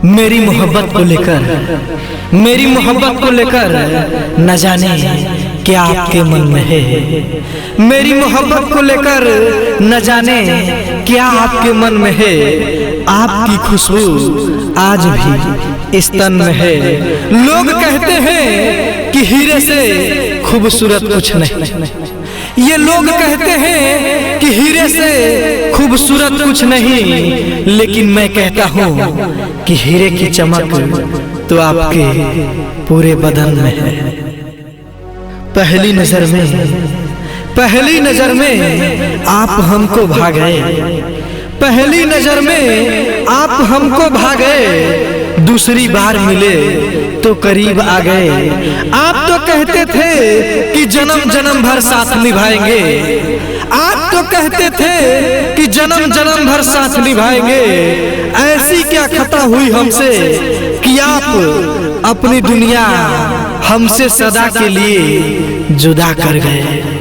मेरी मोहब्बत को लेकर, मेरी मोहब्बत को लेकर न जाने क्या आपके मन में है। मेरी मोहब्बत को लेकर न जाने क्या आपके मन में है। आपकी खुशबू आज भी इस तन में है। लोग कहते हैं कि हीरे से खूबसूरत कुछ नहीं। ये लोग कहते हैं कि हीरे से खूबसूरत कुछ नहीं, लेकिन मैं कहता हूँ कि हीरे की चमक तो आपके पूरे बदन में है। पहली नजर में, पहली नजर में आप हमको भा गए। पहली नजर में आप हमको भा गए, दूसरी बार मिले तो करीब आ गए। आप तो कहते थे कि जन्म जन्म भर साथ निभाएंगे। आप तो कहते थे कि जन्म जन्म भर साथ निभाएंगे। ऐसी क्या खता हुई हमसे कि आप अपनी दुनिया हमसे सदा के लिए जुदा कर गए।